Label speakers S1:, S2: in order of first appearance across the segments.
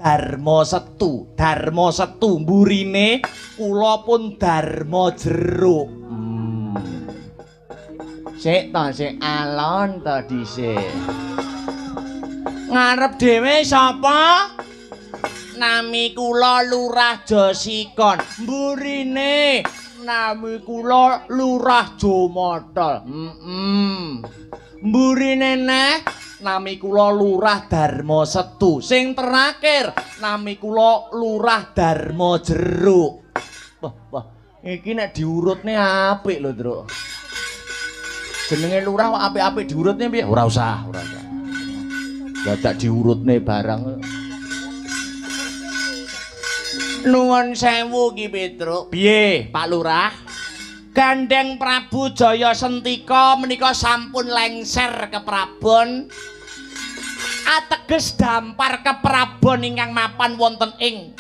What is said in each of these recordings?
S1: Darma Setu. Darma Setu mburine kula pun Darma Jeruk. Sik to, sik alon to dhisik. Ngarep dhewe sapa? Nami kula Lurah Josikon. Mburine nami kula Lurah Jomotol. Mburine neh nami kula Lurah Darma Setu. Sing terakhir nami kula Lurah Darma Jeruk. Wah, wah, iki nek diurutne apik lho, Truk. Jenenge lurah kok apik-apik diurutne piye? Ora usah, ora usah. Dadak diurutne barang. Nuwun sewu Ki Petruk. Piye, Pak Lurah? Gandeng Prabu Jaya Sentika menika sampun lengser ke Prabon. Ateges dampar ke Prabon ingkang mapan wonten ing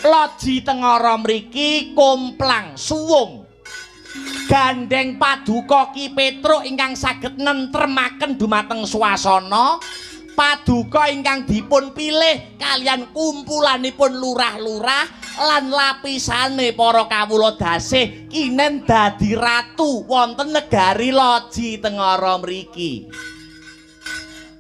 S1: Loji Tengara mriki komplang suwung. Gandeng paduka Ki Petruk ingkang saged nentremaken dumateng swasana. Paduka ingkang dipun pilih kalian kumpulanipun lurah-lurah lan lapisane para kawula dasih kinen dadi ratu wonten negari Loji Tengara mriki.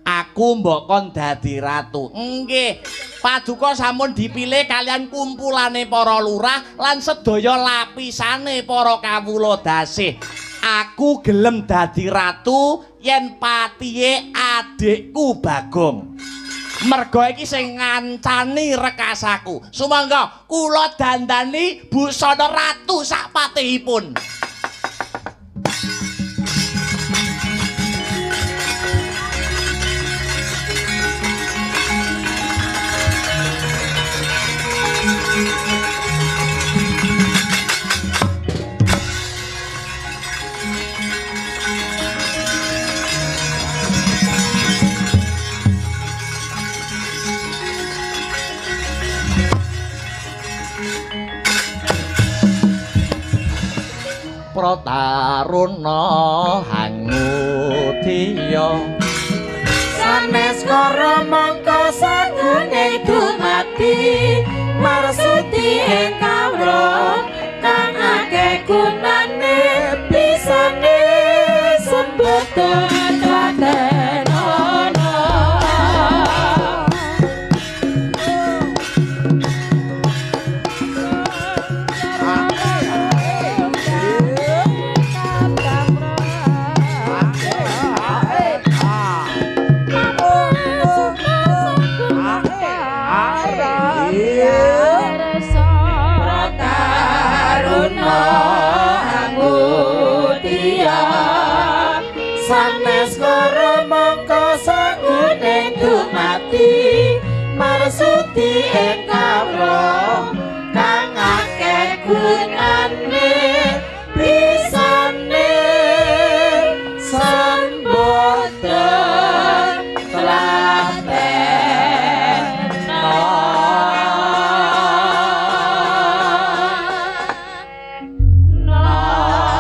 S1: Aku mbok kon dadi ratu. Nggih. Paduka sampun dipilih kalian kumpulane para lurah lan sedaya lapisane para kawula dasih. Aku gelem dadi ratu yen patihe adikku Bagong. Merga iki sing ngancani rekasaku. Sumangga kula dandani busana ratu sak patihipun. Prataruna hangudya
S2: sanes kara mangka sagune dumadi marsuti ing kawruh kang akeh gunane pisane sembada tlatenana. Sanes kara mangka sangune dumadi marsuti ing kawruh kang akeh gunane pisane sambada tlatenana.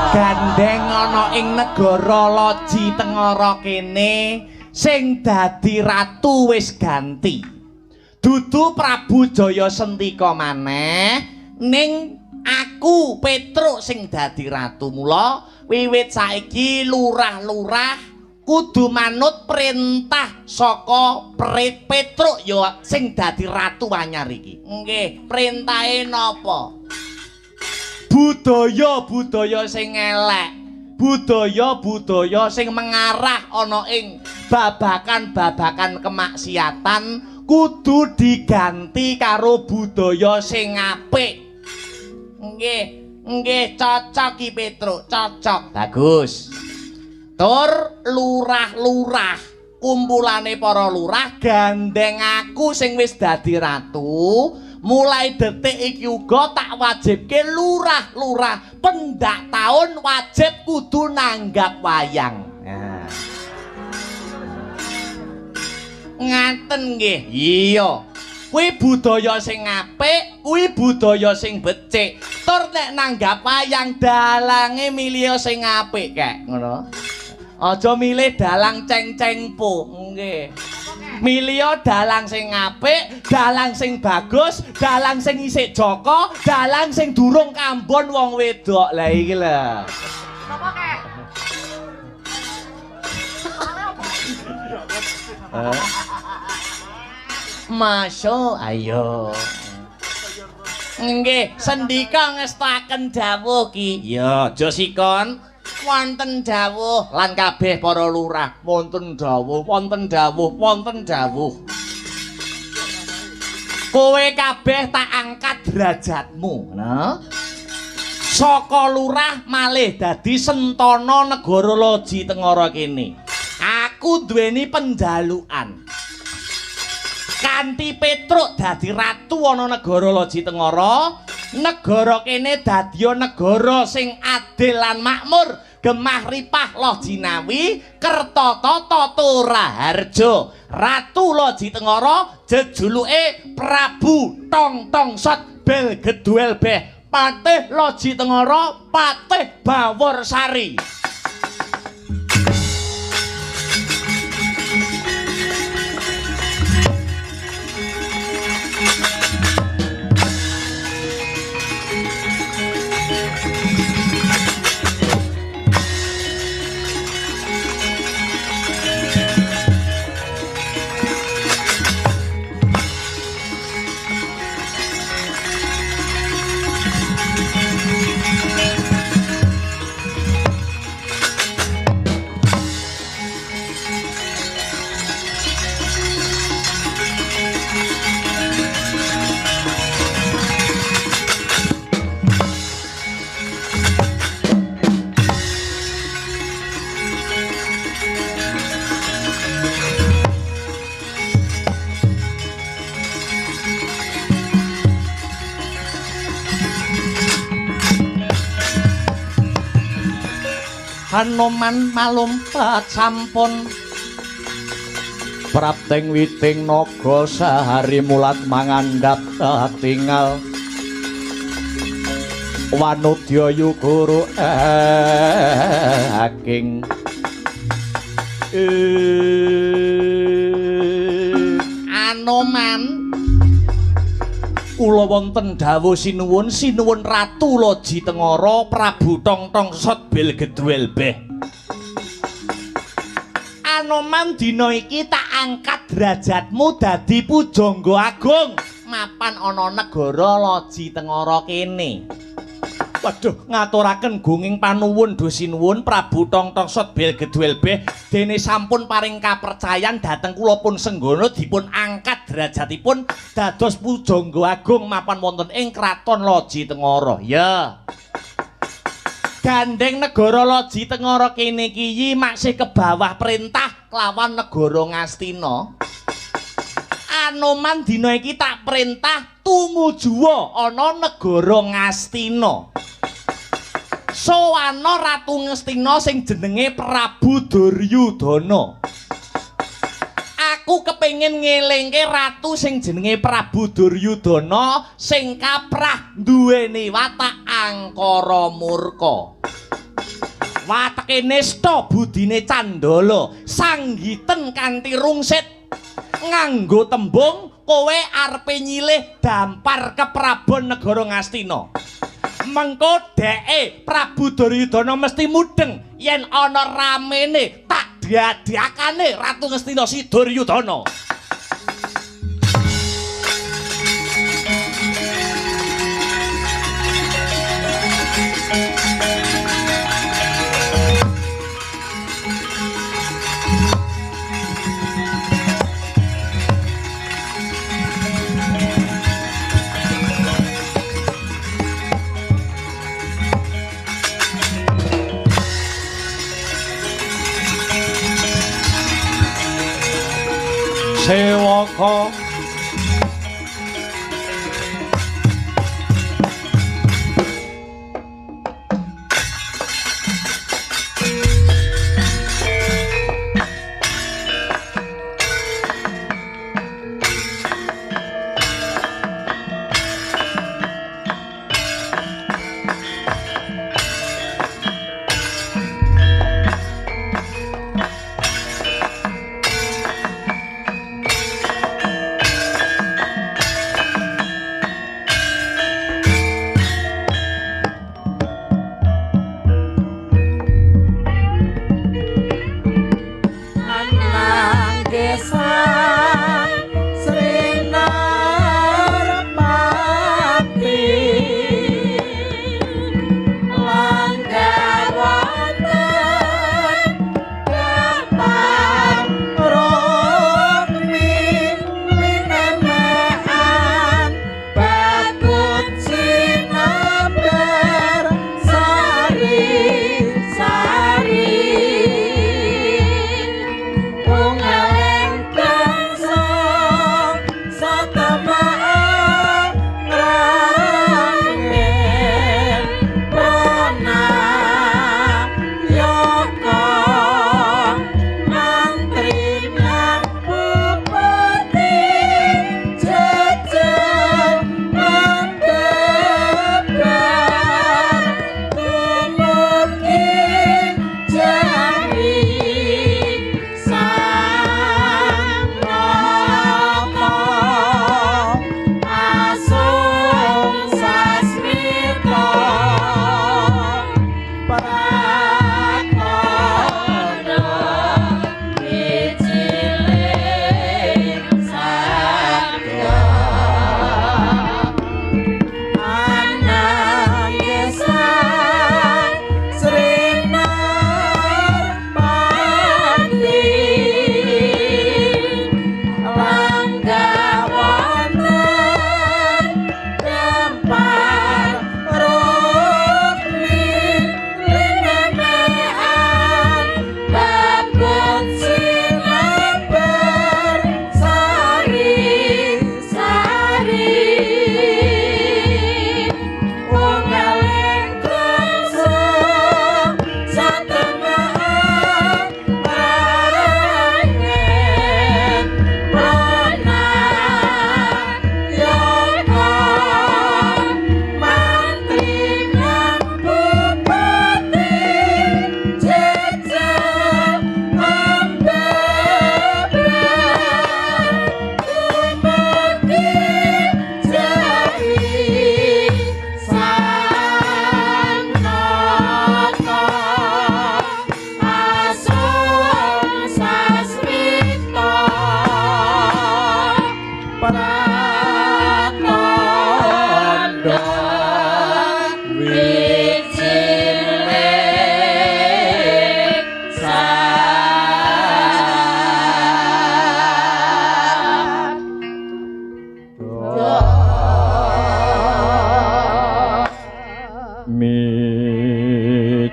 S1: Gandeng ana ing negara Loji Tengara kene sing dadi ratu wis ganti. Dudu Prabu Jaya Sentika maneh ning aku Petruk sing dadi ratu. Mula wiwit saiki lurah-lurah kudu manut perintah saka Petruk ya sing dadi ratu anyar iki. Nggih, perintahe napa? Budaya-budaya sing elek, budaya-budaya sing mengarah ana ing babakan-babakan kemaksiatan kudu diganti karo budaya sing apik. Nggih, nggih cocok Ki Petruk, cocok. Bagus. Tur lurah-lurah, kumpulane para lurah gandeng aku sing wis dadi ratu. Mulai detik iki uga tak wajibke lurah-lurah pendak taun wajib kudu nanggap wayang. Nah. Ngaten nggih. Iya. Kuwi budaya sing apik, kuwi budaya sing becik. Tur nek nanggap wayang dalange milih sing apik kek, ngono. Aja milih dalang ceng-cengpo. Nggih. Milih dalang sing apik, dalang sing bagus, dalang sing isih joko, dalang sing durung kambon wong wedok. Lah iki lho.
S2: Sapa kek?
S1: Masuk, ayo. Nggih, sendika ngestaken dawuh ki. Ya, aja sikon. Wonten dawuh lan kabeh para lurah, wonten dawuh, wonten dawuh, wonten dawuh. Kowe kabeh tak angkat derajatmu, nah. Saka lurah malih dadi sentana negara Loji Tengara kene. Aku duweni penjalukan. Kanthi Petruk dadi ratu ana negara Loji Tengara, negara kene dadiya negara sing adil lan makmur, gemah ripah loh jinawi, kerta tata raharja. Ratu Loji Tengara jejuluke Prabu Tong Tong Sot Bel Geduel Beh, Patih Loji Tengara, Patih Baworsari. Hanoman malumpat sampun
S3: prapting witing naga sahari mulat mangandhap tinggal wanudya yuguru aking.
S1: Anoman, kula wonten dawuh sinuwun, sinuwun Ratu Loji Tengara Prabu Tong Tong Sot Bel Geduel Beh. Anoman, dina iki tak angkat derajatmu dadi pujangga agung mapan ana negara Loji Tengara kene. Waduh, ngaturaken gunging panuwun duh sinuwun Prabu Tong Tong Sot Bel Geduel Beh, dene sampun paring kapercayan dhateng kula pun senggono dipun angkat derajatipun dados pujangga agung mapan wonten ing kraton Loji Tengara. Ya. Gandeng negara Loji Tengara kene iki masih ke bawah perintah kelawan negara Ngastina. Anoman, dina iki tak perintah tumujuwa ana negara Ngastina. Sowana Ratu Ngastina sing jenenge Prabu Duryudana. Aku kepengin ngelingke ratu sing jenenge Prabu Duryudana sing kaprah duweni watak angkara murka. Wateke nista, budine candala, sanggiten kanthi rungsit, nganggo tembung kowe arepe nyilih dampar keprabon negara Ngastina. Mengko dheke Prabu Duryudana mesti mudeng yen ana ramene tak diadakane Ratu Ngastina si Duryudana.
S3: Sewaka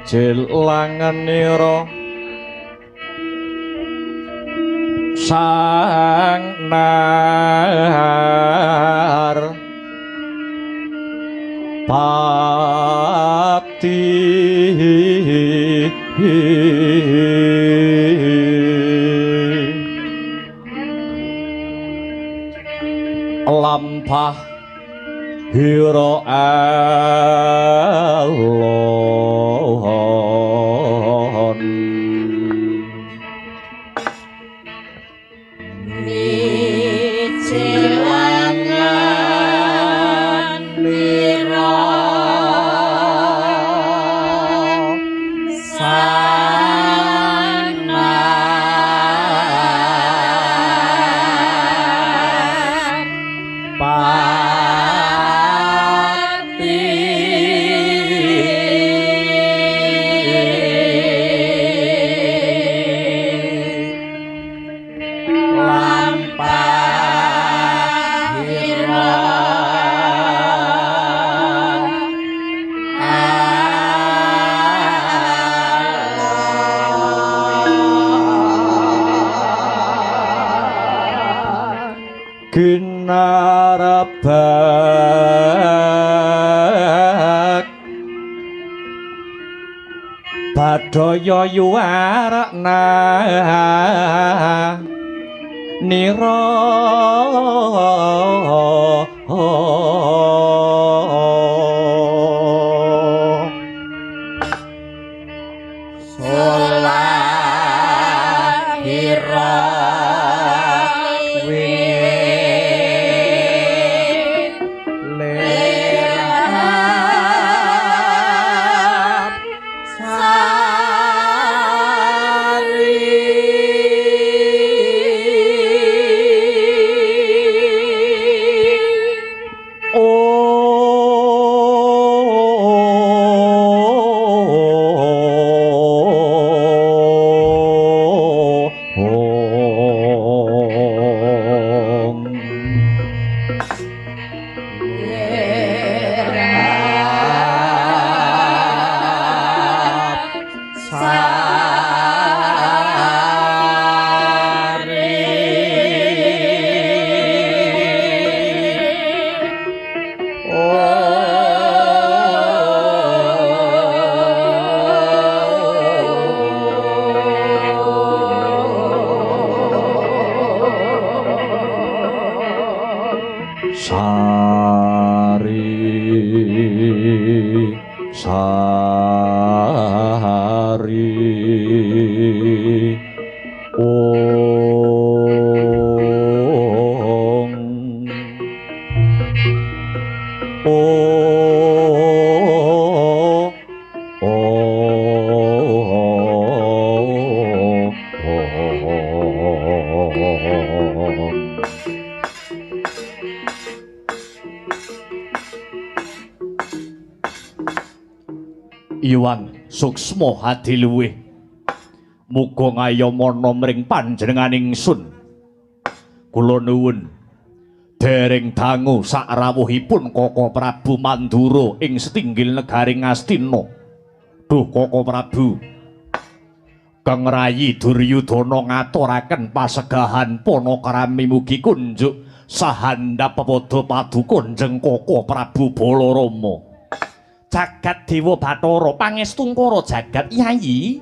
S3: Wijilangenira Sang Nar Pati Lampah hira alon
S2: Wijilangan nira Sang Nar Pati Lampah hira alon
S3: Ginarabak Badaya yuwarna Nira
S2: Solahira wit lerap sari lerap sari
S3: Sari Sari Ong O O Iwan suksma adiluwih muga ngayomana mring panjenengan ingsun. Kula nuwun dereng dangu sakrawuhipun Koko Prabu Mandura ing setinggil negari Ngastina. Duh Koko Prabu, Kang Rayi Duryudana ngaturaken pasegahan panakrami mugi kunjuk sahandap pepada paduka Kanjeng Koko Prabu Balarama.
S1: Jagat Dewa Bathara pangestungkara jagat Yayi.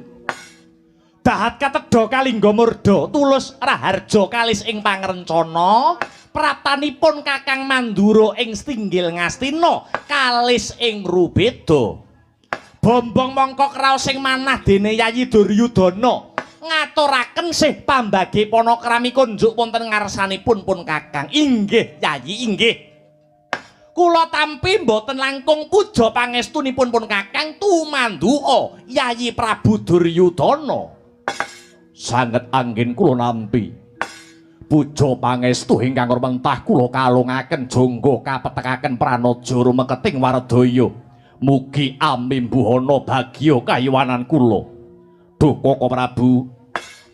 S1: Dahat katedha kalingga murda tulus raharja kalis ing pangrencana praptanipun Kakang Mandura ing Stinggil Ngastina kalis ing Rubeda. Bombong mongko kraos sing manah dene Yayi Duryudana ngaturaken sih pambagi panakrami kunjuk wonten ngarsanipun pun Kakang. Inggih Yayi inggih. Kula tampi mboten langkung puja pangestunipun pun Kakang tumanduka Yayi Prabu Duryudana.
S3: Sanget anggen kula nampi puja pangestu ingkang rumentah kula kalungaken jangga kapetekaken pranaja rumeketing wardaya. Mugi amimbuhana bagya kayiwanan kula. Duh Koko Prabu,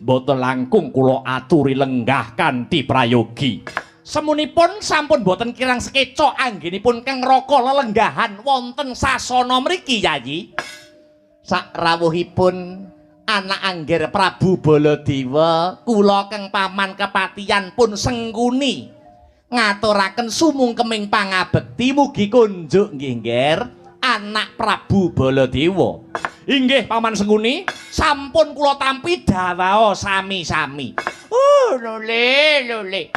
S3: mboten langkung kula aturi lenggah kanthi prayogi.
S1: Semunipun sampun boten kirang sekeca anggenipun Kang Raka lelenggahan wonten sasana mriki Yayi. Sak rawuhipun anak angger Prabu Baladewa, kula kang paman kepatihan pun Sengkuni ngaturaken sumungkeming pangabekti mugi kunjuk nggih ngger anak Prabu Baladewa. Inggih paman Sengkuni, sampun kula tampi dawuh sami-sami. Oh, lole lole.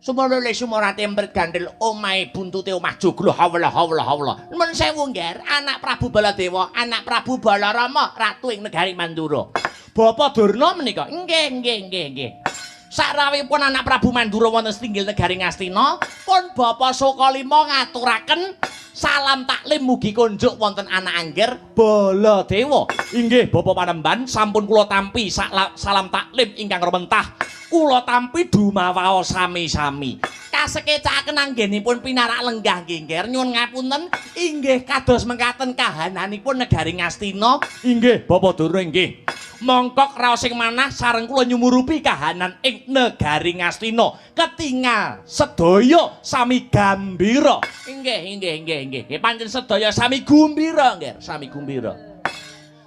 S1: Sumolole sumorate emprit gandel omahe buntute omah joglo hawla hawla hawla. Nuwun sewu ngger, anak Prabu Baladewa, anak Prabu Balarama, ratu ing negari Mandura. Bapak Durna menika. Nggih nggih nggih nggih. Sakrawipun anak Prabu Mandura wonten setinggil negari Ngastina, pun Bapak Sukalima ngaturaken salam taklim mugi kunjuk wonten anak angger Baladewa. Inggih Bapak Panembahan, sampun kula tampi salam taklim ingkang rumentah. Kula tampi dumawaos sami-sami. Kasekecakaken anggenipun pinarak lenggah nggih ngger, nyuwun ngapunten inggih kados mekaten kahananipun negari Ngastina. Inggih Bapak Durna inggih. Mongkok raos sing manah sareng kula nyumurupi kahanan ing negari Ngastina. Ketingal sedaya sami gambira. Inggih inggih inggih inggih. Nggih pancen sedaya sami gumbira nggih, sami gumbira.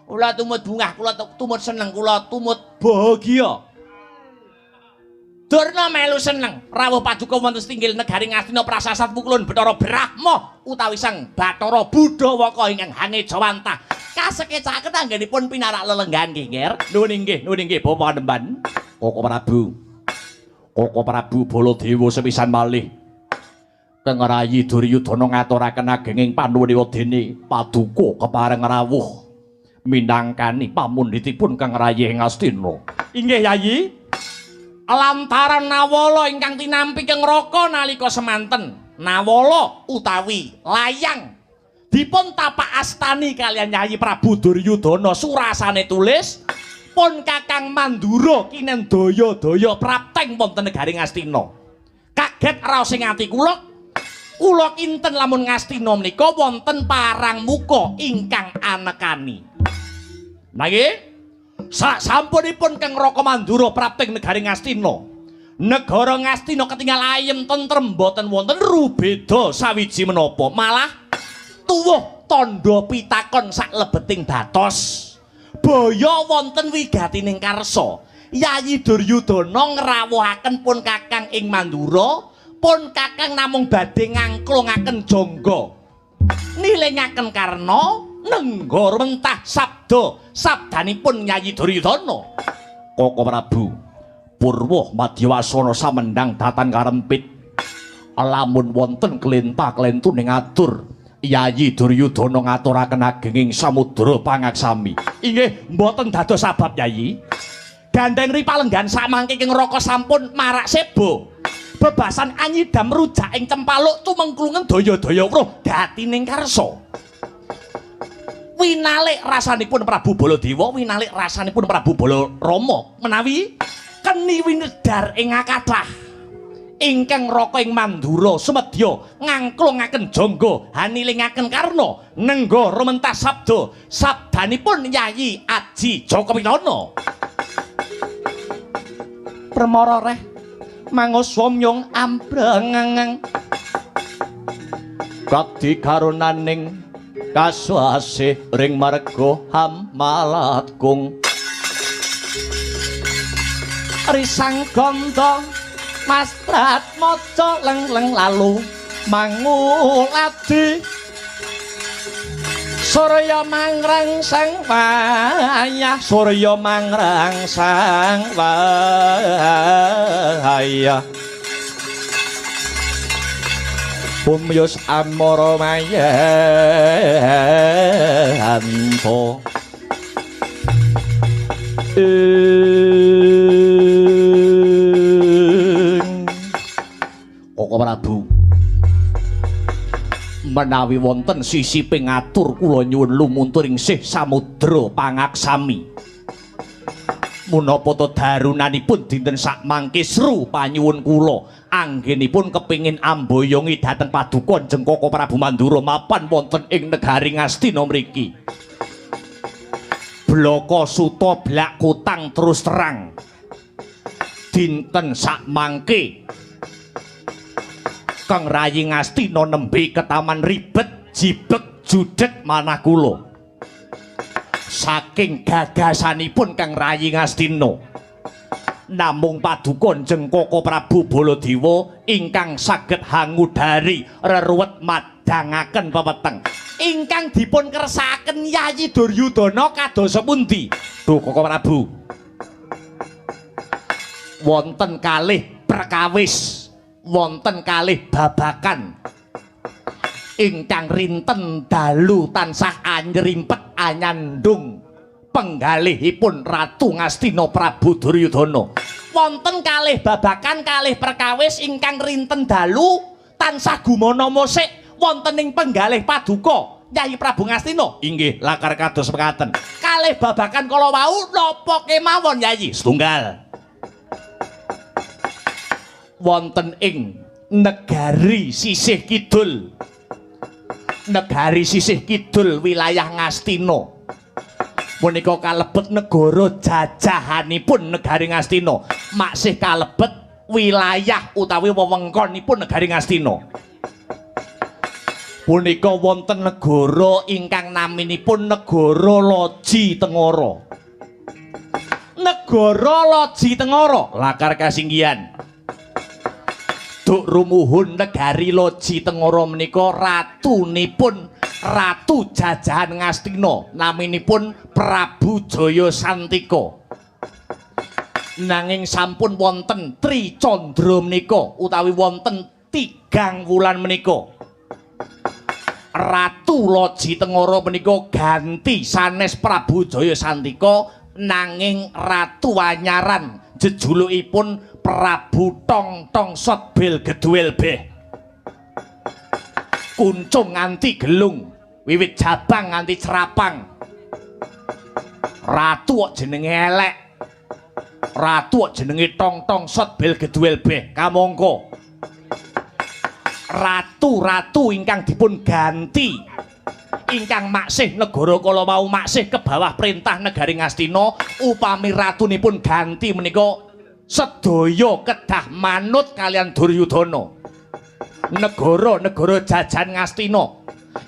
S1: Kula tumut bungah, kula tumut seneng, kula tumut bahagia. Durna melu seneng rawuh paduka wonten setinggil negari Ngastina prasasat pukulun Bathara Brahma utawi Sang Bathara Budawaka ingkang hangejawantah. Kasekecakaken anggenipun pinarak lelenggahan nggih ngger. Nuwun inggih, nuwun inggih Bapak Panembahan.
S3: Koko Prabu. Koko Prabu Baladewa sepisan malih. Kang Rayi Duryudana ngaturaken agenging panuwun dene paduka kepareng rawuh minangkani pamundhitipun Kang Rayi Ngastina.
S1: Inggih Yayi. Lantaran nawala ingkang tinampi keng raka nalika semanten, nawala utawi layang dipun tapak astani kaliyan Yayi Prabu Duryudana surasane tulis pun Kakang Mandura kinen daya-daya prapteng wonten negari Ngastina. Kaget raos ing ati kula, kula kinten lamun Ngastina menika wonten parang muka ingkang anekani. Nah nggih, sasampunipun Kang Raka Mandura prapting negari Ngastina, negara Ngastina ketinggal ayem tentrem boten wonten rubeda sawiji menapa, malah tuwuh tandha pitakon saklebeting batos. Baya wonten wigatining karsa. Yayi Duryudana ngrawuhaken pun Kakang ing Mandura, pun Kakang namung badhe ngangklungaken jangga. Nilingaken karna nengga rumentah sabda sabdanipun Yayi Duryudana.
S3: Koko Prabu Purwa Madyawasana samendang datan karempit. Lamun wonten klenta-klentuning atur, Yayi Duryudana ngaturaken agenging samudra pangaksami.
S1: Inggih mboten dados sabab Yayi. Gandeng ripalenggan samangke ing neraka sampun marak sebo. Bebasan anyidam rujak ing cempaluk tumengklungen daya-daya weruh gatining karsa. Winalik rasanipun Prabu Baladewa, winalik rasanipun Prabu Balarama menawi keni winedhar ing akathah ingkang raka ing Mandura sumedya ngangklungaken jangga hanilingaken karna nengga rumentah sabda sabdanipun Yayi Aji Jaka Pitana. Permara reh mangoswamyong ambrengeng
S3: kadi karunaning kaswasih ring marga hamalatkung
S1: risang ganda mastrat maca leng-leng lalu manguladi surya mangrangsang wayah
S3: surya mangrangsang wayah Pumyus amara mayanto ing Koko Prabu menawi wonten sisi pingatur kula nyuwun lumuntur ing sih samudra pangaksami. Munapa ta darunanipun dinten sakmangke sru panyuwun kula anggenipun kepingin amboyongi dhateng paduka Kanjeng Koko Prabu Mandura mapan wonten ing negari Ngastina mriki. Blaka suta blak kutang terus terang. Dinten sakmangke Kang Rayi Ngastina nembe ketaman ribet jibek judeg manah kula. Saking gagasanipun Kang Rayi Ngastina. Namung paduka Jengkaka Prabu Baladewa ingkang saged hangudari reruwet madhangaken pepeteng. Ingkang dipun kersakaken Yayi Duryudana kadosa pundi? Duh Kaka Prabu. Wonten kalih perkawis, wonten kalih babakan ingkang rinten dalu tansah anyrimpet anyandung penggalihipun Ratu Ngastina Prabu Duryudana.
S1: Wonten kalih babakan kalih perkawis ingkang rinten dalu tansah gumana musik wonten ing penggalih paduka Yayi Prabu Ngastina.
S3: Inggih, lakar kados mekaten.
S1: Kalih babakan kala wau napa kemawon Yayi?
S3: Setunggal. Wonten ing negari sisih kidul. Negari sisih kidul wilayah Ngastina. Punika kalebet negara jajahanipun negari Ngastina. Maksih kalebet wilayah utawi wewengkonipun negari Ngastina. Punika wonten negara ingkang naminipun Negara Loji Tengara. Negara Loji Tengara lakar kasinggihan. Duk rumuhun negari Loji Tengara menika ratunipun Ratu Jajahan Ngastina naminipun Prabu Jaya Santika. Nanging sampun wonten Tri Candra menika utawi wonten tigang wulan menika Ratu Loji Tengara menika ganti sanes Prabu Jaya Santika nanging Ratu Anyaran jejulukipun Prabu Tong Tong Sot Bel Geduel Beh. Kuncung nganti gelung, wiwit jabang nganti cerapang. Ratu kok jenenge elek. Ratu kok jenenge Tong Tong Sot Bel Geduel Beh kamangka ratu-ratu ingkang dipun ganti ingkang maksih negara kala wau maksih ke bawah perintah negari Ngastina upami ratunipun ganti menika sedaya kedah manut kalian Duryudana. Negara-negara jajahan Ngastina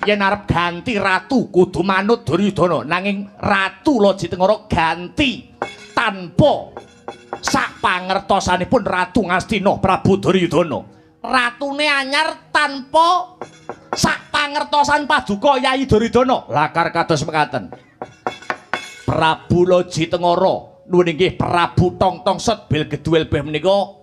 S3: yen arep ganti ratu kudu manut Duryudana, nanging Ratu Loji Tengara ganti tanpa sak pangertosanipun Ratu Ngastina Prabu Duryudana.
S1: Ratune anyar tanpa sak pangertosan paduka Yayi Duryudana.
S3: Lakar kados mekaten. Prabu Loji Tengara nuwun inggih Prabu Tong Tong Sot Bel Geduel Beh menika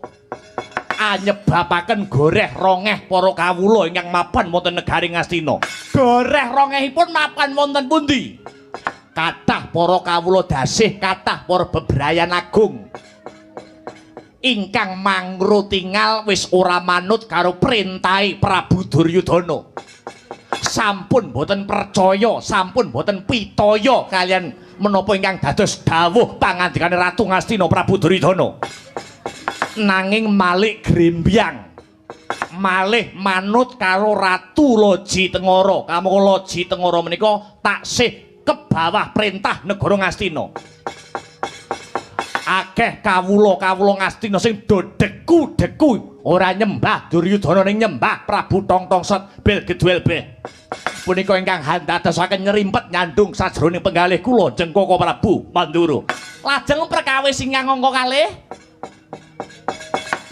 S3: anyebabaken goreh rongeh para kawula ingkang mapan wonten negari Ngastina.
S1: Goreh rongehipun mapan wonten pundi?
S3: Kathah para kawula dasih, kathah para bebrayan agung ingkang mangro tingal wis ora manut karo perintahe Prabu Duryudana. Sampun boten percaya, sampun boten pitaya kalian menapa ingkang dados dawuh pangandikane Ratu Ngastina Prabu Duryudana. Nanging malik grembyang malih manut karo Ratu Loji Tengara. Kamangka Loji Tengara menika taksih ke bawah perintah negara Ngastina. Akeh kawula-kawula Ngastina sing do deku-deku ora nyembah Duryudana ning nyembah Prabu Tong Tong Sot Bel Geduel Beh. Punika ingkang handadosaken nyerimpet nyandung sajroning penggalih kula Jengkaka Prabu Mandura.
S1: Lajeng perkawis ingkang angka kalih.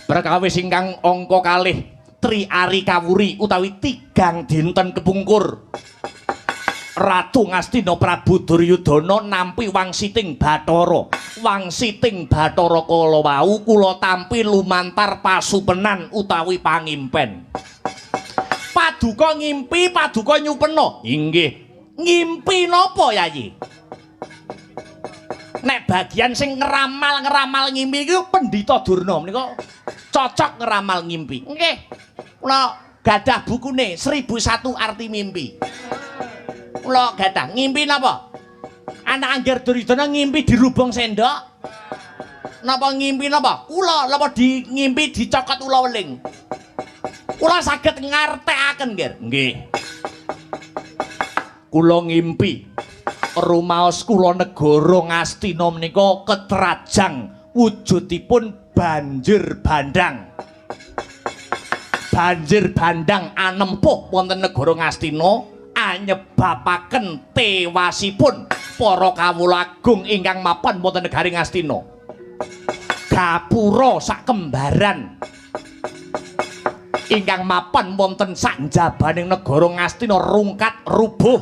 S3: Perkawis ingkang angka kalih Tri Ari Kawuri utawi tigang dinten kepungkur Ratu Ngastina Prabu Duryudana nampi wangsiting Bathara. Wangsiting Bathara kala wau kula tampi lumantar pasupenan utawi pangimpen.
S1: Paduka ngimpi, paduka nyupena.
S3: Inggih.
S1: Ngimpi napa Yayi? Nek bagian sing ngeramal-ngeramal ngimpi iku Pendhita Durna menika cocok ngeramal ngimpi. Nggih. Kula gadah bukune 1001 arti mimpi. Kula gadah ngimpi napa? Anak Angger Duryudana ngimpi dirubung sendok. Napa ngimpi napa? Kula napa di ngimpi dicokot ula weling. Kula saged ngartekaken, Ngger.
S3: Nggih. Kula ngimpi rumaos kula negara Ngastina menika ketrajang wujudipun banjir bandang. Banjir bandang anempuh wonten negara Ngastina anyebabaken tewasipun Para kawula agung ingkang mapan wonten negari Ngastina. Gapura sakembaran ingkang mapan wonten saknjabaning negara Ngastina rungkat rubuh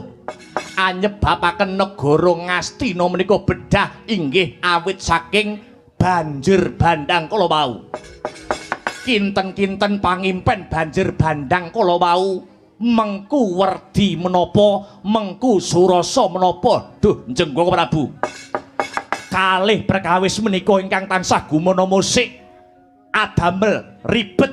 S3: anyebabaken negara Ngastina menika bedah inggih awit saking banjir bandang kala wau. Kinten-kinten pangimpen banjir bandang kala wau mengku werdi menapa, mengku surasa menapa. Duh Jenggoko Prabu, kalih perkawis menika ingkang tansah gumana musik adamel ribet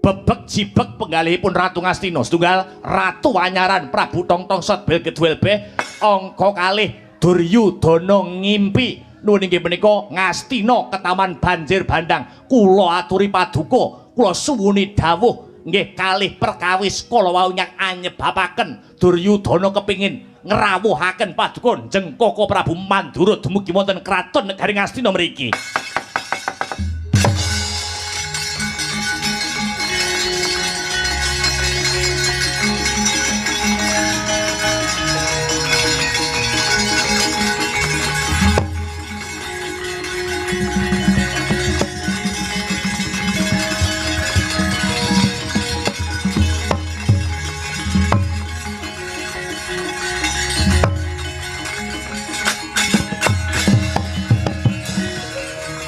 S3: bebek jibek penggalihipun Ratu Ngastina. Setunggal Ratu Anyaran Prabu Tongtong Sot Belgeduelbeh, angka kalih Duryudana ngimpi nuwun inggih menika Ngastina ketaman banjir bandang. Kula aturi paduka, kula suwuni dawuh nggih kalih perkawis kala wau ingkang anyebabaken Duryudana kepingin ngrawuhaken paduka Jengkaka Prabu Mandura dumugi wonten kraton negari Ngastina mriki.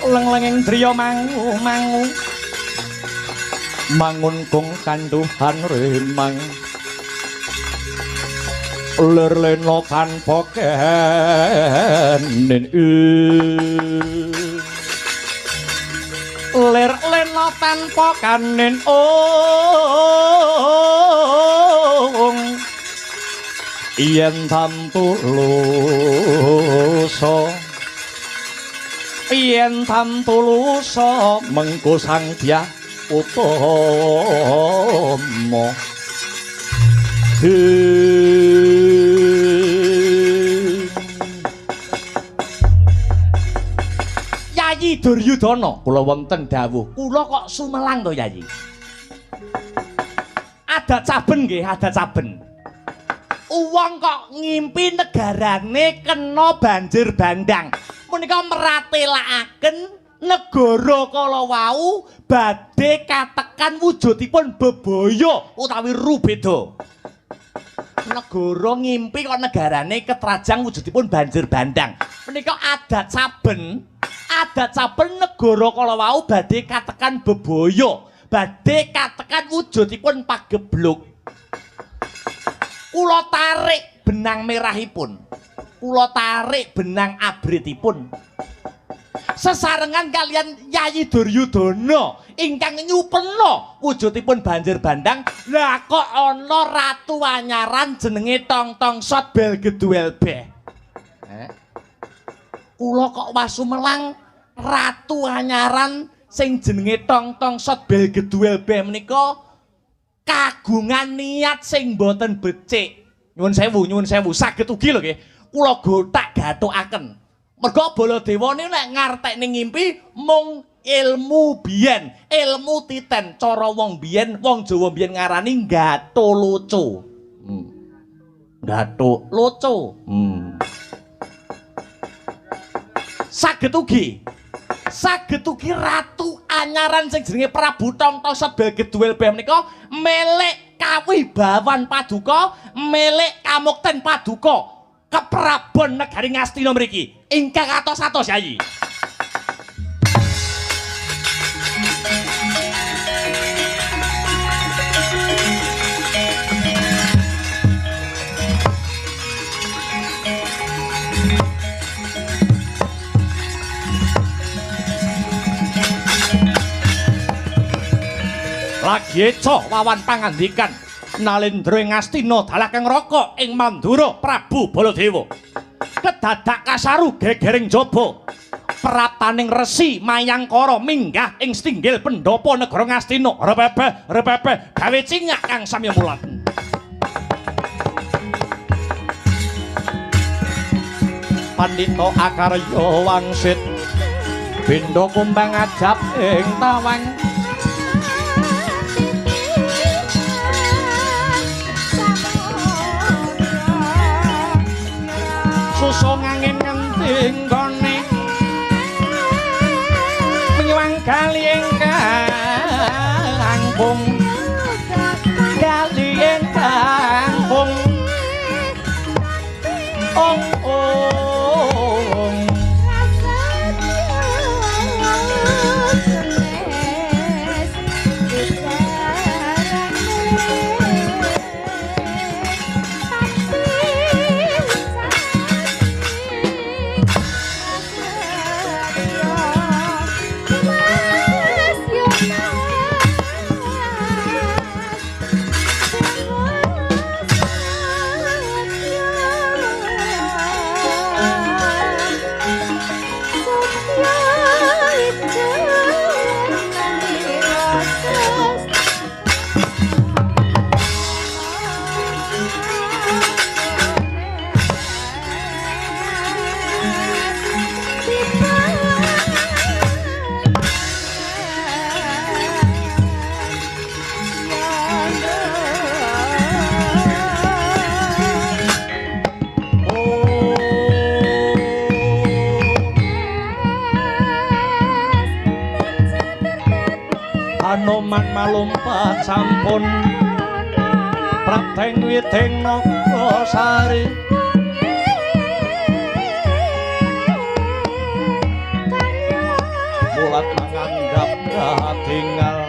S3: Leng-lenging driya mangu mangu mangun kung kanduhan remang lir lena tanpa kenin lir lena tanpa kanin ong yen tamtu lusa yen tamtulusa mengko Sang Dyah Utama. Yayi Duryudana, kula wonten dawuh. Kula kok sumelang to, Yayi? Adat saben nggih, adat saben. Wong kok ngimpi negarane kena banjir bandang. Menika meratelakaken negara kala wau badhe katekan wujudipun bebaya utawi rubeda. Negara ngimpi kok negarane ketrajang wujudipun banjir bandang. Menika adat saben negara kala wau badhe katekan bebaya, badhe katekan wujudipun pagebluk. Kula tarik benang merahipun, kula tarik benang abritipun. Sesarengan kalian Yayi Duryudana ingkang nyupena wujudipun banjir bandang. Lah kok ana ratu anyaran jenenge Tongtong Sot Belgeduelbeh. Kula kok wasumelang ratu anyaran sing jenenge Tongtong Sot Belgeduelbeh menika kagungan niat sing boten becik. Nyuwun sewu, saged ugi lho nggih. Kula gothak gathukaken. Mergo Baladewa niku nek ngartekne ngimpi mung ilmu biyen, ilmu titen. Cara wong biyen, wong Jawa biyen ngarani gatholoco. Gatholoco. Saged ugi. Saged ugi ratu anyaran sing jenenge Prabu Tongtong Sot Belgeduelbeh menika melek kawibawan paduka, melek kamukten paduka keprabon negari Ngastina mriki ingkang atos-atos Yayi. Lagi eco wawan pangandikan Nalendra ing Ngastina dalah kang raka ing Mandura Prabu Baladewa. Kedadak kasaru gegering jaba. Praptaning Resi Mayangkara minggah ing setinggil pendhapa negara Ngastina. Repepe repepe gawe cingak kang samya mulat. Pandita akarya wangsit benda kumbang ajab ing tawang. Susung Anoman malumpat sampun prapteng witing nagasari mulat mangandhap katingal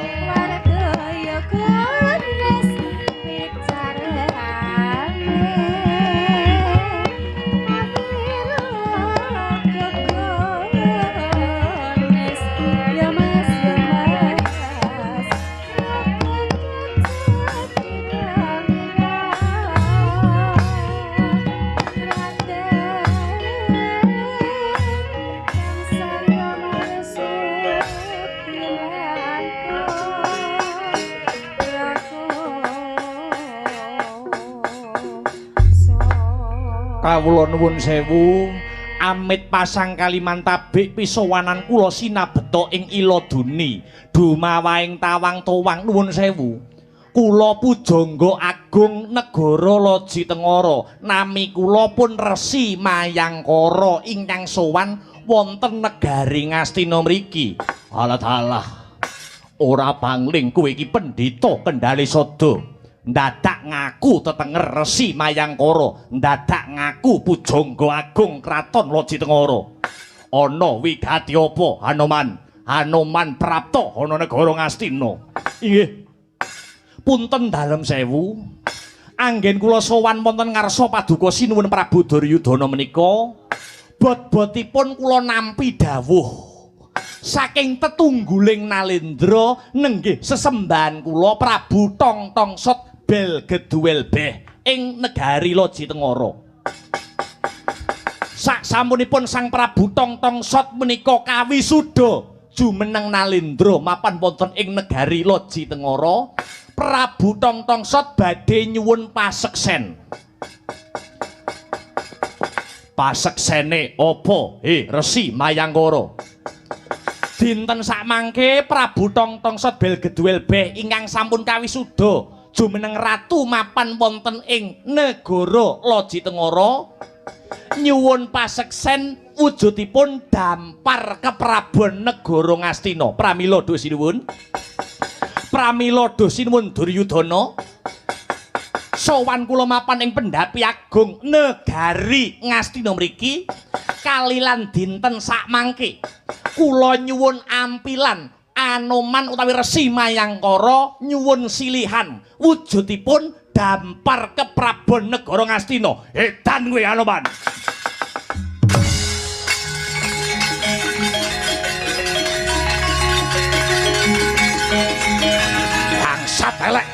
S3: Kawula nuwun sewu amit pasang Kalimantabik pisowanan kula sinabeta ing Iladuni dumawaing tawang towang nuwun sewu kula pujangga agung negara Loji Tengara nami kula pun Resi Mayangkara ingkang sowan wonten negari Ngastina mriki. Alah dalah ora pangling kowe iki pendhita Kendhale Sada ndadak ngaku tetenger Resi Mayangkara, ndadak ngaku pujangga agung kraton Loji Tengara. Ana wigati apa Hanoman? Hanoman prapta ana negara Ngastina. Inggih. Punten dalem sewu. Anggen kula sowan wonten ngarsa paduka sinuwun Prabu Duryudana menika, bot-botipun kula nampi dawuh saking tetungguling Nalendra nenggih sesembahan kula Prabu Tong Tong Sot Bel Geduel Beh ing negari Loji Tengara. Sak sampunipun Sang Prabu Tong Tong Sot menika kawisuda jumeneng Nalendra mapan wonten ing negari Loji Tengara, Prabu Tong Tong Sot badhe nyuwun paseksen. Paseksene apa? He Resi Mayangkara. Dinten sakmangke Prabu Tong Tong Sot Bel Geduel Beh ingkang sampun kawisuda jumeneng ratu mapan wonten ing negara Loji Tengara nyuwun paseksen wujudipun dampar keprabon negara Ngastina. Pramila duh sinuwun. Pramila duh sinuwun Duryudana. Sowan kula mapan ing pendhapi agung negari Ngastina mriki kalilan dinten sakmangke kula nyuwun ampilan Anoman utawi Resi Mayangkara nyuwun silihan wujudipun dampar keprabon negara Ngastina. Edan kowe Anoman. Bangsat elek.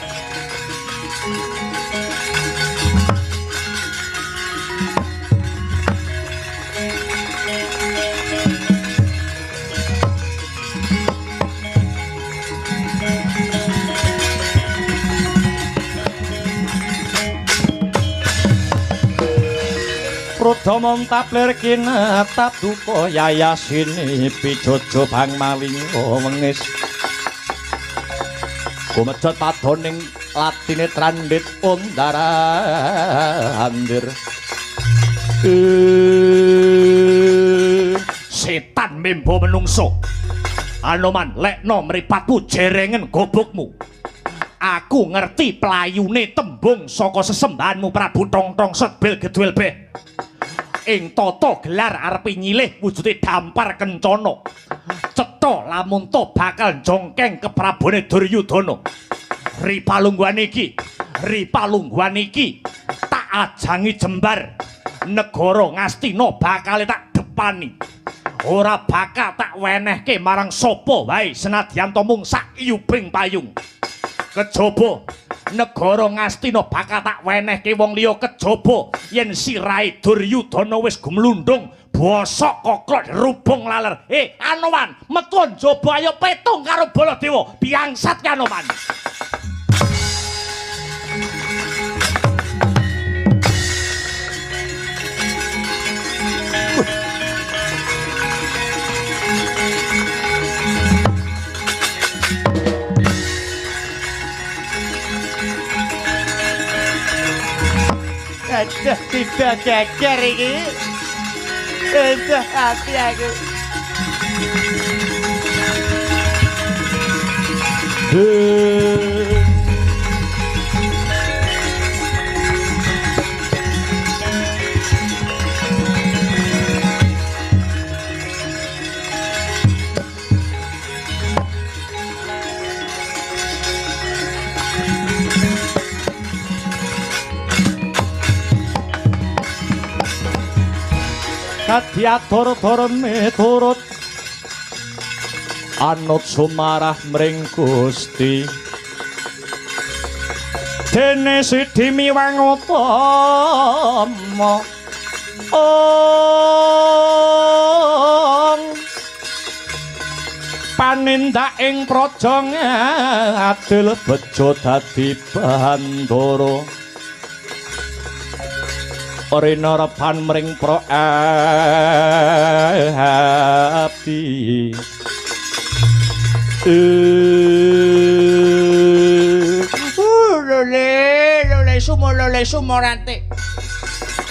S3: Prodha montaplir kinetap duka yayasini pijojo bang malinga wengis gumejot padoning latine trandhit undar-andir. Setan membo menungso Anoman, lekno mripatmu jerengen gobokmu. Aku ngerti playune tembung saka sesembahanmu Prabu Tong Tong Sot Bel Geduel Beh. Ing tata gelar arepe nyilih wujude dampar kencana. Cetha lamun to bakal jongkeng keprabone Duryudana. Ri palungguhan iki, ri palungguhan iki tak ajangi jembar negara Ngastina bakale tak depani. Ora bakal tak wenehke marang sapa wae senadyan to mung sak iyubing payung. Kejaba negara Ngastina bakal tak wenehke wong liya kejaba yen sirahe Duryudana wis gumlundung bosok koklok rubung laler. Anoman, metu njaba ayo petung karo Baladewa, biangsat ki Anoman.
S1: Aduh, tiba geger iki. Aduh, ati aku.
S3: Kadyatur miturut anut sumarah mring Gusti dene sidhi miwang utama ong panindak ing praja ngadil bejo dadi bandara rina repan mring praabdi.
S1: Lole, lole sumo lole sumorante.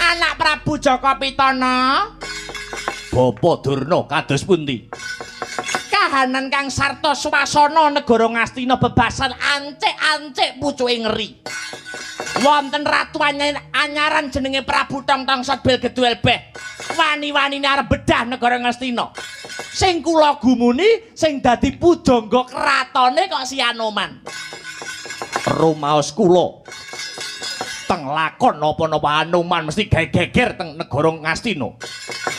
S1: Anak Prabu Jaka Pitana.
S3: Bapa Durna kados pundi?
S1: Kahanan kang sarta swasana negara Ngastina bebasan ancik-ancik pucuke ngeri. Wonten ratu anyaran jenenge Prabu Tongtong Sodbel Geduelbeh. Wani-wanine arep bedah negara Ngastina. Sing kula gumuni sing dadi pujangga kratone kok si Anoman.
S3: Rumaos kula teng lakon napa-napa Anoman mesti gawe geger teng negara Ngastina.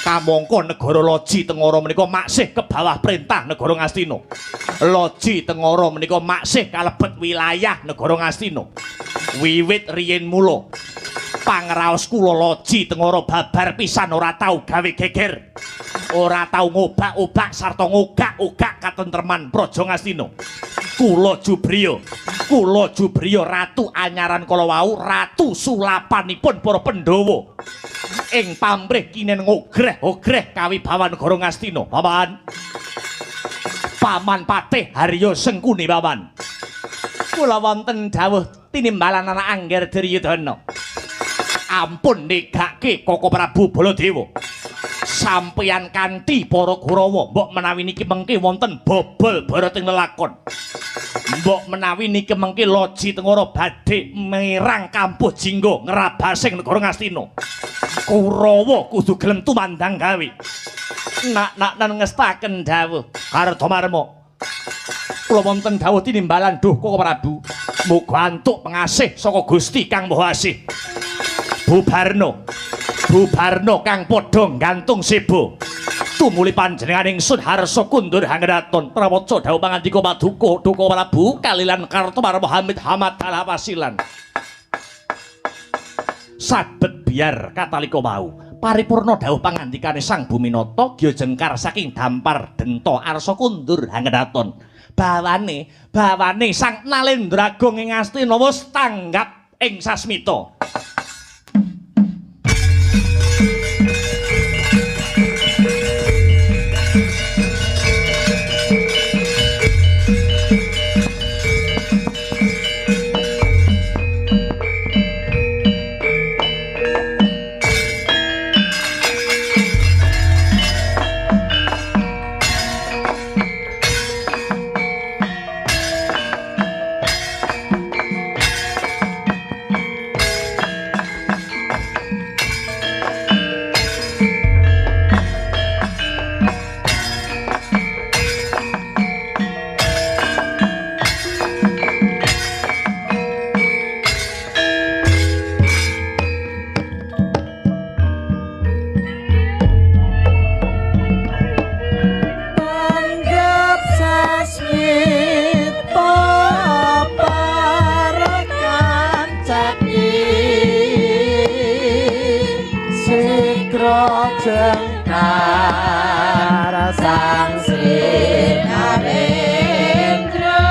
S3: Kamangka negara Loji Tengara menika maksih ke bawah perintah negara Ngastina. Loji Tengara menika maksih kalebet wilayah negara Ngastina. Wiwit riyin mula pangraos kula Loji Tengara babar pisan ora tau gawe geger, ora tau ngobak-obak sarta ngogak-ogak katentreman Praja Ngastina. Kula jubriya ratu anyaran kala wau, ratu sulapanipun para Pandhawa ing pamrih kinen ngogreh-ogreh kawibawan negara Ngastina. Paman, Paman Patih Harya Sengkuni Paman.
S1: Kula wonten dawuh tinimbalan anak Angger Duryudana.
S3: Ampun negake Koko Prabu Baladewa. Sampeyan kanthi para Kurawa mbok menawi niki mengke wonten bobol barating lelakon. Mbok menawi niki mengke Loji Tengara badhe mirang kampuh jingga ngrabasing negara Ngastina. Kurawa kudu gelem tumandang gawe.
S1: Nak-nak ngestaken dawuh
S3: Kartomarma. Kula wonten dawuh tinimbalan duh Koko Prabu. Muga antuk pengasih saka Gusti Kang Maha Asih. Bubarno, bubarno kang padha gantung seba. Tumuli panjenengan ingsun harsa kundur hangraton. Prawaca dawuh pangandika paduka Duka Prabu kalilan Kartomarma Hamid Hamad Alawasilan. Sabet biar katalika wau paripurna dawuh pangandikane Sang Buminata Gya Jengkar saking dampar denta arsa kundur hangraton. Bawane, bawane Sang Nalendra Agung ing Ngastina wis tanggap ing sasmita.
S2: Jengkar Sang Sri Narendra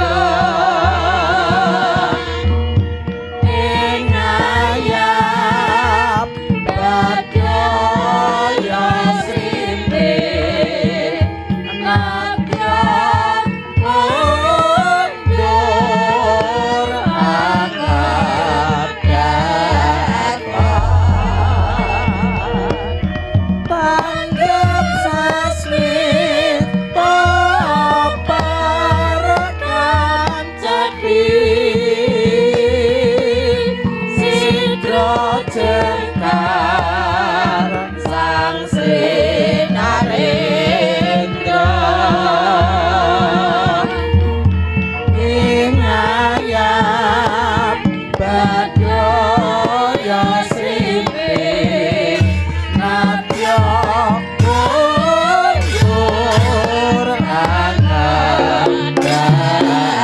S2: ing ayap badaya srimpi nadya mundur angkat tanggap sasmita parekan cekli sidra jengkar Sang Sri Narendra ing ayap badaya srimpi nadya mundur angkat yen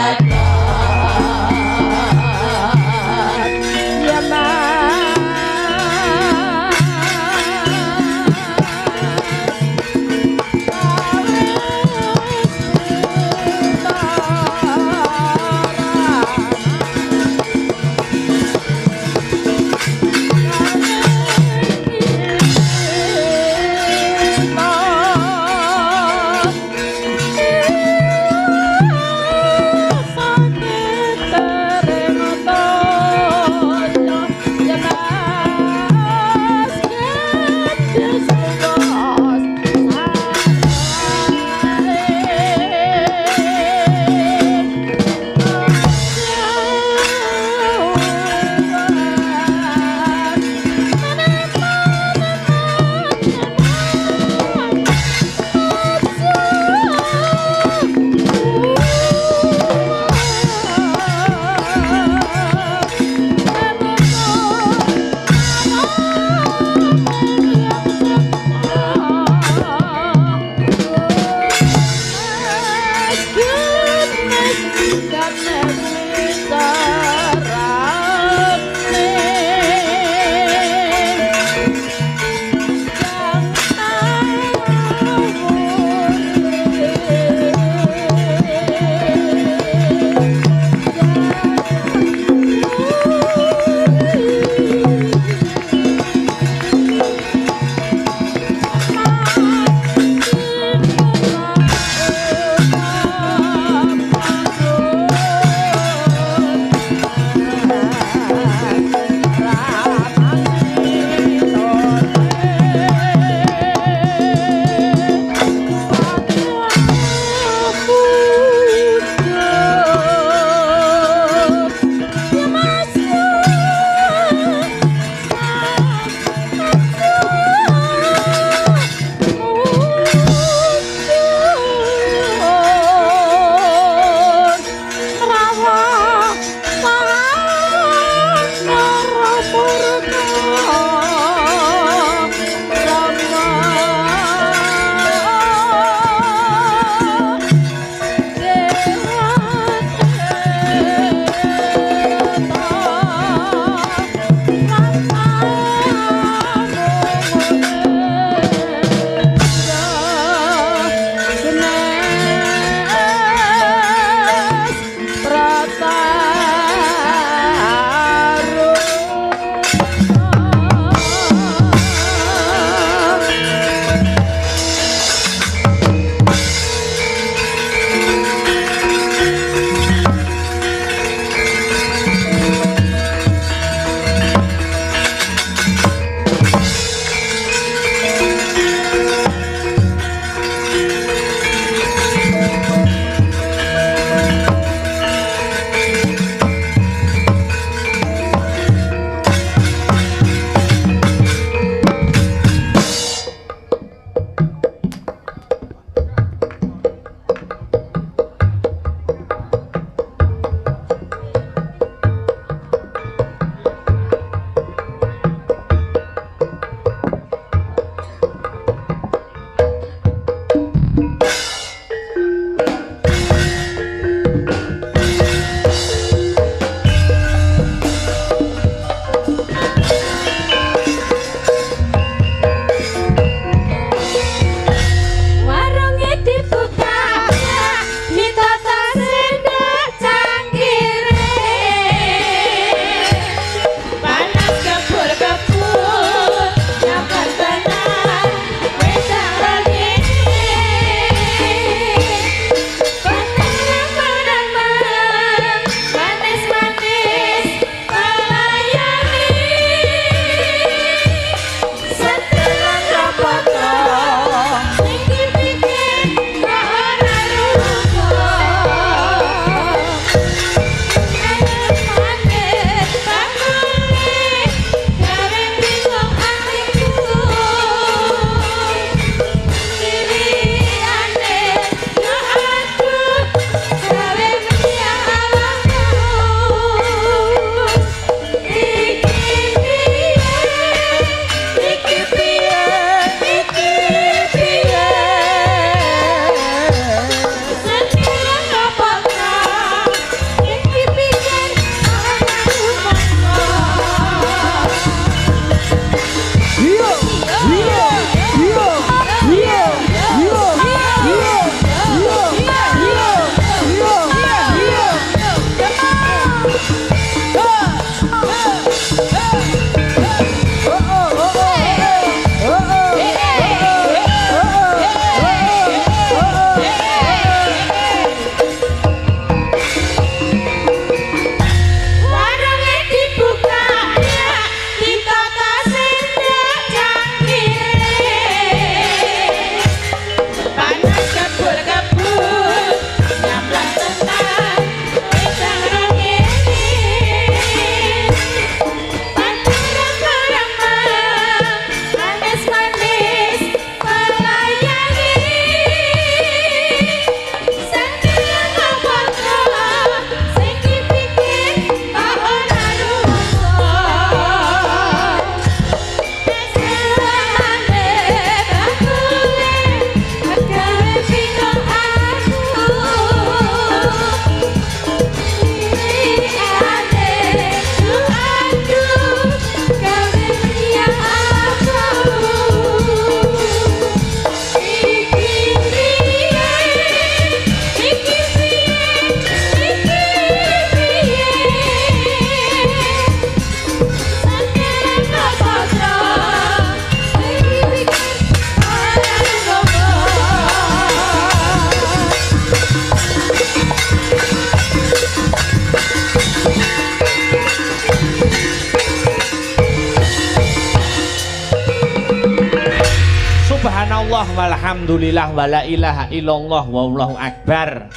S1: Subhanallah walhamdulillah wala ilaha illallah wallahu akbar.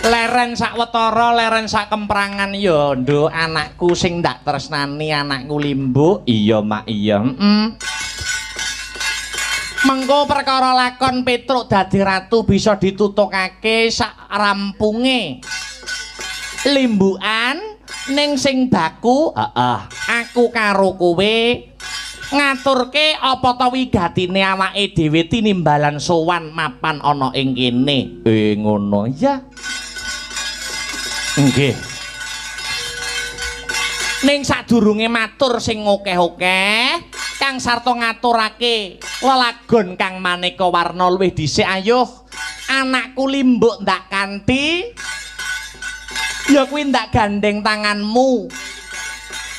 S1: Leren sak wetara, leren sak kemprangan ya, nduk, anakku sing ndak tresnani anakku Limbuk. Iya, Mak, iya. Mengko perkara lakon Petruk dadi ratu bisa ditutukake sak rampunge. Limbukan ning sing baku, heeh, aku karo kowe ngaturke apa ta wigatine awake dhewe tinimbalan sowan mapan ana ing kene. Ngono ya. Nggih. Ning sadurunge matur sing akeh-akeh, Kang Sarto ngaturake lelagon kang maneka warna luwih dhisik. Ayuh, anakku Limbuk ndak kanthi ya kuwi ndak gandeng tanganmu.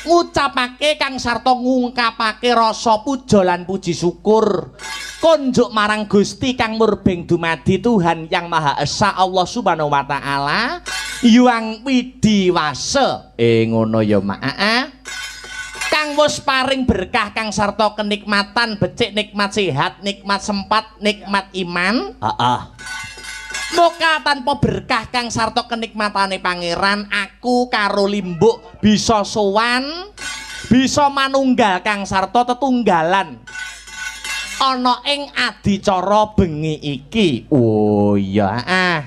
S1: Ngucapake Kang Sarto ngungkapake rasa puja lan puji syukur konjuk marang Gusti kang murbeng dumadi Tuhan Yang Maha Esa Allah Subhanahu wa taala Hyang Widiwasa. Ngono ya, Mak. Kang wis paring berkah Kang Sarto kenikmatan becik, nikmat sehat, nikmat sempat, nikmat iman. Heeh. Moga tanpa berkah Kang Sarto kenikmatane pangeran, aku karo Limbuk bisa sowan, bisa manunggal Kang Sarto tetunggalan ana ing adicara bengi iki. Oh iya, heeh.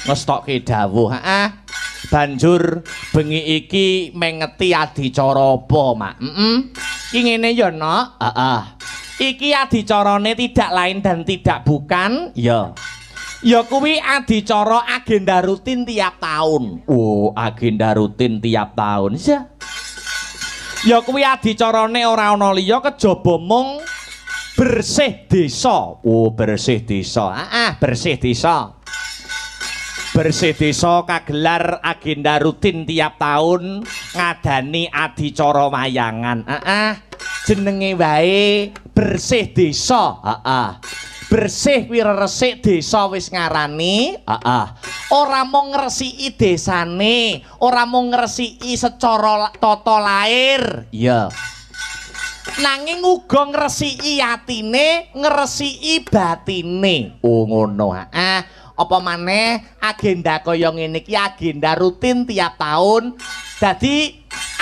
S1: Ngestokke dawuh, heeh. Banjur bengi iki mengeti adicara apa, Mak? Iki ngene ya, Nok. Heeh. Iki adicarane tidak lain dan tidak bukan ya. Ya kuwi adicara agenda rutin tiap tahun. Oh, agenda rutin tiap tahun. Ya. Ya kuwi adicarane ora ana liya kejaba mung bersih desa. Oh, bersih desa. Heeh, bersih desa. Bersih desa kagelar agenda rutin tiap tahun ngadani adicara wayangan. Heeh. Jenenge wae bersih desa. Heeh. Bersih kuwi resik desa wis ngarani. Heeh. Ora mung ngresiki desane, ora mung ngresiki secara tata lahir. Iya. Nanging uga ngresiki atine, ngresiki batine. Oh ngono, heeh. Apa maneh agenda kaya ngene iki agenda rutin tiap tahun. Dadi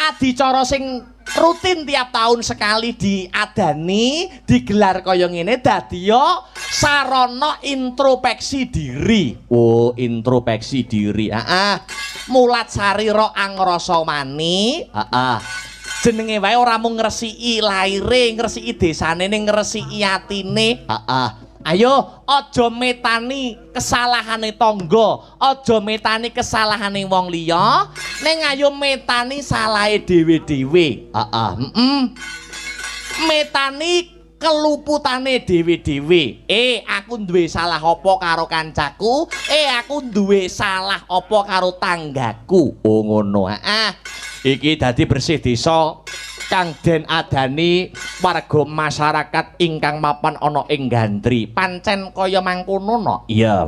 S1: adicara sing rutin tiap tahun sekali diadani, digelar kaya ngene dadi yo sarana introspeksi diri. Oh, introspeksi diri. Heeh. Mulat sarira angrasa mani. Heeh. Jenenge wae ora mung ngresiki laire, ngresiki desane, ning ngresiki atine. Heeh. Ayo aja metani kesalahane tangga, aja metani kesalahane wong liya, ning ayo metani salahe dhewe-dhewe. Heeh, Metani keluputane dhewe-dhewe. Aku duwe salah apa karo kancaku? Aku duwe salah apa karo tanggaku? Oh ngono. Heeh. Iki dadi bersih desa kang den adani warga masyarakat ingkang mapan ana ing Gandri. Pancen kaya mangkono no? Iya,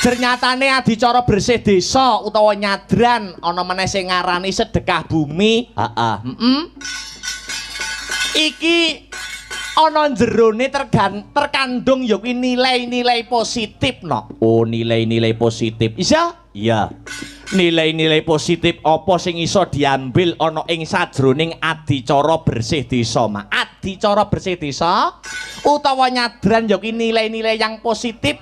S1: Ternyatane adicara bersih desa utawa nyadran ana meneh sing ngarani sedekah bumi. Heeh, Iki ana jerone terkandung ya kuwi nilai-nilai positif no. Oh, nilai-nilai positif. Iya? Iya. Nilai-nilai positif apa sing iso diambil ana ing sajroning adicara bersih desa, Mak? Adicara bersih desa utawa nyadran ya kuwi nilai-nilai yang positif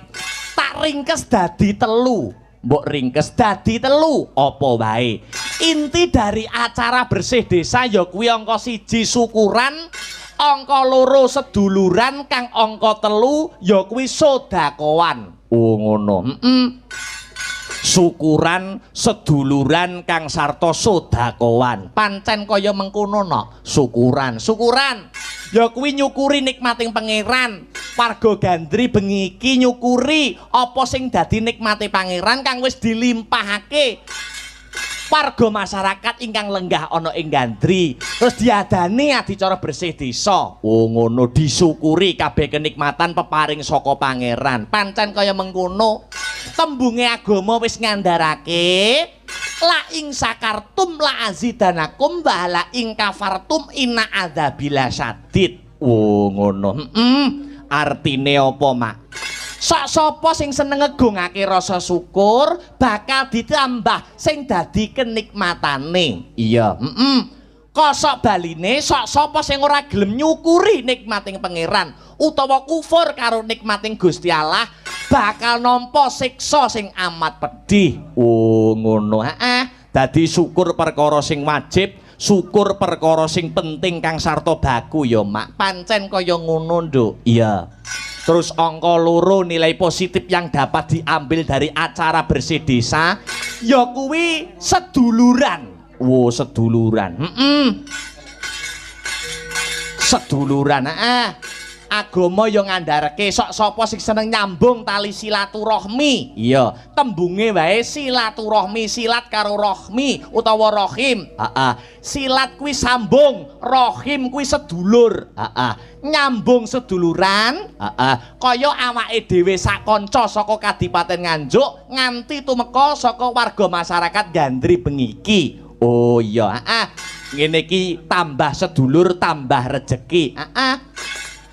S1: tak ringkes dadi telu. Mbok ringkes dadi telu apa wae. Inti dari acara bersih desa ya kuwi angka 1 syukuran, angka 2 seduluran, kang angka 3 ya kuwi sedekahan. Oh ngono. Syukuran, seduluran, kang sarta sedekahan. Pancen kaya mengkono no. Syukuran, syukuran. Ya kuwi nyukuri nikmating pangeran. Warga Gandri bengi iki nyukuri apa sing dadi nikmate pangeran kang wis dilimpahake warga masyarakat ingkang lenggah ana ing Gandri. Terus diadani adicara bersih desa. Oh ngono, disyukuri kabeh kenikmatan peparing saka pangeran. Pancen kaya mengkono. Tembunge agama wis ngandharake La ing sakartum la azidanakum wa la ing kafartum inna adzabila syadid. Oh ngono. Artine apa, Mak? Sok sapa sing seneng ngegungake rasa syukur bakal ditambah sing dadi kenikmatane. Iya, Kosok baline sok sapa sing ora gelem nyukuri nikmating pangeran utawa kufur karo nikmating Gusti Allah bakal nampa siksa sing amat pedih.
S3: Oh ngono. Heeh. Dadi syukur perkara sing wajib, syukur perkara sing penting kang sarta baku ya, Mak.
S1: Pancen kaya ngono, Nduk.
S3: Iya. Terus angka loro nilai positif yang dapat diambil dari acara bersih desa ya kuwi seduluran. Wo, seduluran.
S1: Seduluran, heeh. Agama ya ngandharake sok sapa sing seneng nyambung tali silaturahmi.
S3: Iya,
S1: tembunge wae silaturahmi, silat karo rohmi utawa rohim.
S3: Heeh.
S1: Silat kuwi sambung, rohim kuwi sedulur.
S3: Heeh.
S1: Nyambung seduluran,
S3: heeh.
S1: Kaya awake dhewe sak kanca saka Kadipaten Nganjuk nganti tumeka saka warga masyarakat Gandri bengi iki.
S3: Oh iya,
S1: heeh.
S3: Ngene iki tambah sedulur, tambah rejeki.
S1: Heeh.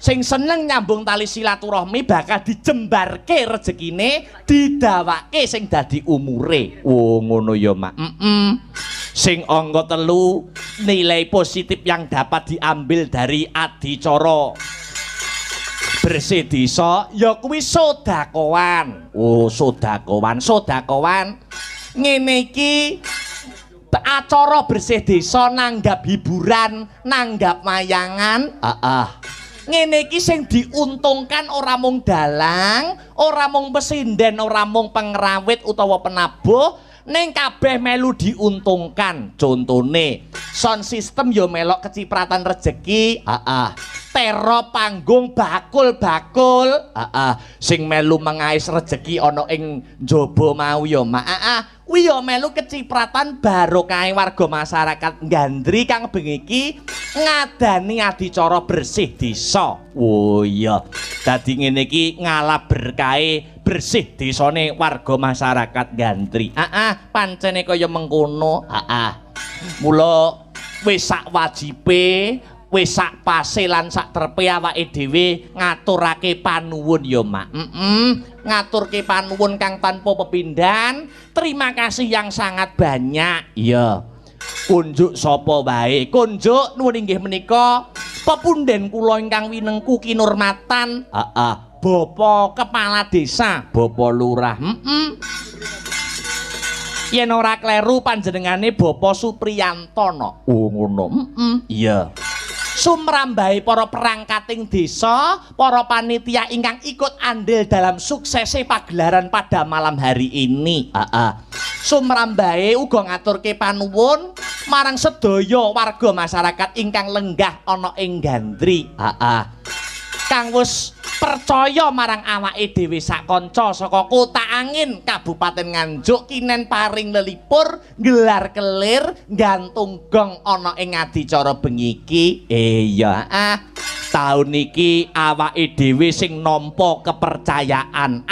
S1: Sing seneng nyambung tali silaturahmi bakal dijembarke rejekine, didawake sing dadi umure.
S3: Oh ngono ya, Mak. Sing angka telu nilai positif yang dapat diambil dari adicara bersih desa ya kuwi sedekahan. Oh, sedekahan,
S1: sedekahan. Ngene iki acara bersih desa nanggap hiburan, nanggap wayangan.
S3: Heeh.
S1: Ngene iki sing diuntungkan ora mung dalang, ora mung pesinden, ora mung pengrawit utawa penabuh, ning kabeh melu diuntungkan.
S3: Contone
S1: sound system ya melok kecipratan rejeki.
S3: Heeh.
S1: Tero panggung bakul-bakul.
S3: Heeh. Sing melu mengais rejeki ana ing njaba mau ya, Mak.
S1: Heeh. Kuwi ya melu kecipratan barokahe warga masyarakat Gandri kang bengi iki ngadani adicara bersih desa.
S3: Oh iya. Dadi ngene iki ngalap berkahe bersih desane warga masyarakat Gandri.
S1: Heeh, pancene kaya mengkono.
S3: Heeh. Mula wis sak wajibe, wis sak pase lan sak trepe awake dhewe ngaturake panuwun ya, Mak.
S1: Ngaturke panuwun kang tanpa pepindhan. Terima kasih yang sangat banyak.
S3: Iya. Kunjuk sapa wae?
S1: Kunjuk nuwun inggih menika pepunden kula ingkang winengku kinurmatan.
S3: Heeh.
S1: Bapak Kepala Desa,
S3: Bapak Lurah.
S1: Yen ora kleru panjenengane Bapak Supriyanto no.
S3: Oh ngono. Iya.
S1: Sumrambahe para perangkating desa, para panitia ingkang ikut andil dalam suksese pagelaran pada malam hari ini.
S3: Heeh.
S1: Sumrambahe uga ngaturke panuwun marang sedaya warga masyarakat ingkang lenggah ana ing Gandri.
S3: Heeh.
S1: Kang wis percaya marang awake dhewe sak kanca saka Kota Angin Kabupaten Nganjuk kinen paring lelipur gelar kelir gantung gong ana ing adicara bengi iki.
S3: Iya, taun iki awake dhewe sing nampa kepercayaan.